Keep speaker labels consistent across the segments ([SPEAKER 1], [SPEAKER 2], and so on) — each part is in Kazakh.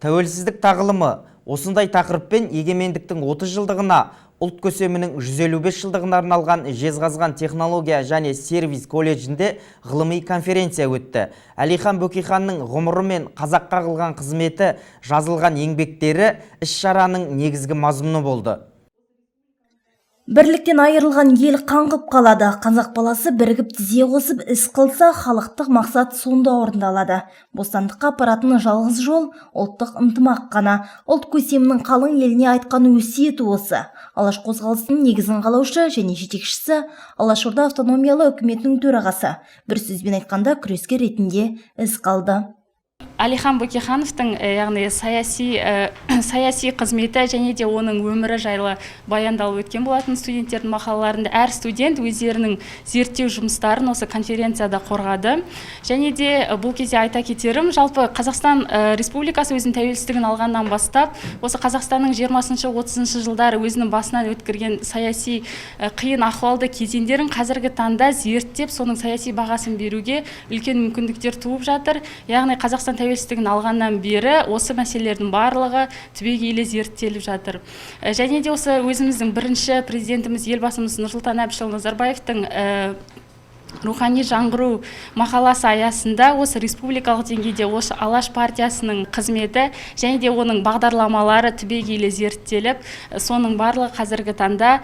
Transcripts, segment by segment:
[SPEAKER 1] Тәуелсіздік тағылымы. Осындай тақырыппен егемендіктің 30 жылдығына, ұлт көсемінің 155 жылдығына арналған Жезқазған технология және сервис колледжінде ғылыми конференция өтті. Әлихан Бөкейханның ғұмыры мен қазаққа қылған қызметі, жазылған еңбектері іс-шараның негізгі мазмұны болды.
[SPEAKER 2] Бірліктен айырылған ел қаңғып қалады. Қазақ баласы бірігіп, тізе қосып іс қылса, халықтық мақсат сонда орындалады. Бостандыққа апаратын жалғыз жол – ұлттық ынтымақ қана. Ұлт көсемінің қалың еліне айтқан өсиеті осы. Алаш қозғалысының негізін қалаушы және жетекшісі, Алашорда автономиялы үкіметінің төрағасы. Бір сөзбен айтқанда, күрескер ретінде із қалды.
[SPEAKER 3] Әлихан Бөкейхановтың, яғни саяси қызметі және де оның өмірі жайлы баяндалып өткен болатын студенттердің мақалаларында. Әр студент өздерінің зерттеу жұмыстарын осы конференцияда қорғады. Және де бұл кезде айта кетерім, жалпы Қазақстан Республикасы өзінің тәуелсіздігін алғаннан бастап осы Қазақстанның 20-30 жылдары өзінің басынан өткерген саяси қиын ахуалды кезеңдерін қазіргі таңда зерттеп, соның саяси бағасын беруге үлкен мүмкіндіктер туып жатыр. Яғни Қазақстан тәуелсіздігін алғаннан бері осы мәселелердің барлығы түбегейлі зерттеліп жатыр. Және де осы өзіміздің бірінші президентіміз, Елбасымыз Нұрсұлтан Әбішұлы Назарбаевтың «Рухани жаңғыру» мақаласы аясында осы республикалық деңгейде осы Алаш партиясының қызметі және де оның бағдарламалары түбегейлі зерттеліп, соның барлығы қазіргі таңда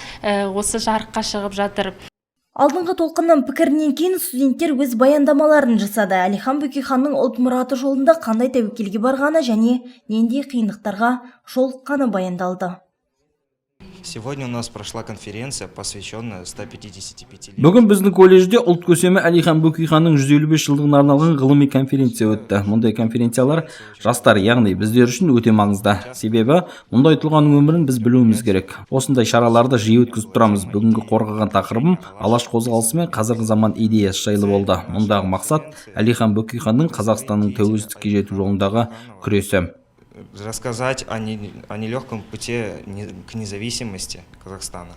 [SPEAKER 3] осы жарыққа шығып жатыр.
[SPEAKER 2] Алдыңғы толқынның пікірінен кейін студенттер өз баяндамаларын жасады. Әлихан Бөкейханның ұлт мұраты жолында қандай тәуекелге барғаны және нендей қиындықтарға жолыққаны баяндалды.
[SPEAKER 4] Сегодня у нас прошла конференция, посвященная 155
[SPEAKER 5] Бүгін біздің колледжде ұлт көсемі Әлихан Бөкейханның 155 жылдығына арналған ғылыми конференция өтті. Мұндай конференциялар жастар, яғни біздер үшін өте маңызды. Себебі мұндай тұлғаның өмірін біз білуіміз керек. Осындай шараларды жиі өткізіп тұрамыз. Бүгінгі қорғаған тақырыбым Алаш қозғалысы мен қазіргі заман идеясы жайлы болды. Мұндағы мақсат – Әлихан Бөкейханның Қазақстанның тәуелсіздікке жету жолындағы күресі.
[SPEAKER 4] Рассказать о нелегком пути к независимости Казахстана.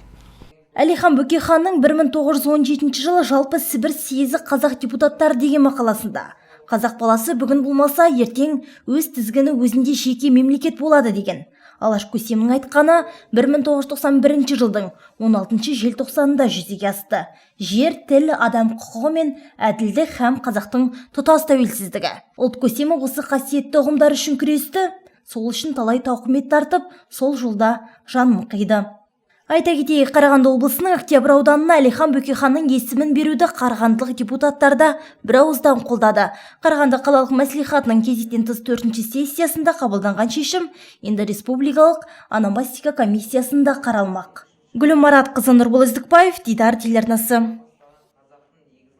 [SPEAKER 2] Әлихан Бөкейханның 1917 жылы «Жалпы Сібір съезі қазақ депутаттары» деген мақаласында «Қазақ баласы бүгін болмаса, ертең өз тізгіні өзінде жеке мемлекет болады» деген. Алаш көсемінің айтқаны 1991 жылдың 16 желтоқсанында жүзеге асты. Жер, тіл, адам құқығы мен әділдік һәм қазақтың тұтас тәуелсіздігі. Ұлт көсемі осы қасиетті ұғымдар үшін күресті, сол үшін талай тауқымет тартып, сол жолда жанын қиды. Айта кетейік, Қарағанды облысының Октябрь ауданына Әлихан Бөкейханның есімін беруді қарағандылық депутаттар да бір ауыздан қолдады. Қарағанды қалалық мәслихатының кезектен тыс төртінші сессиясында қабылданған шешім енді республикалық ономастика комиссиясында қаралмақ. Гүлім Маратқызы, Нұрбол Іздікбаев, Дидар телеарнасы.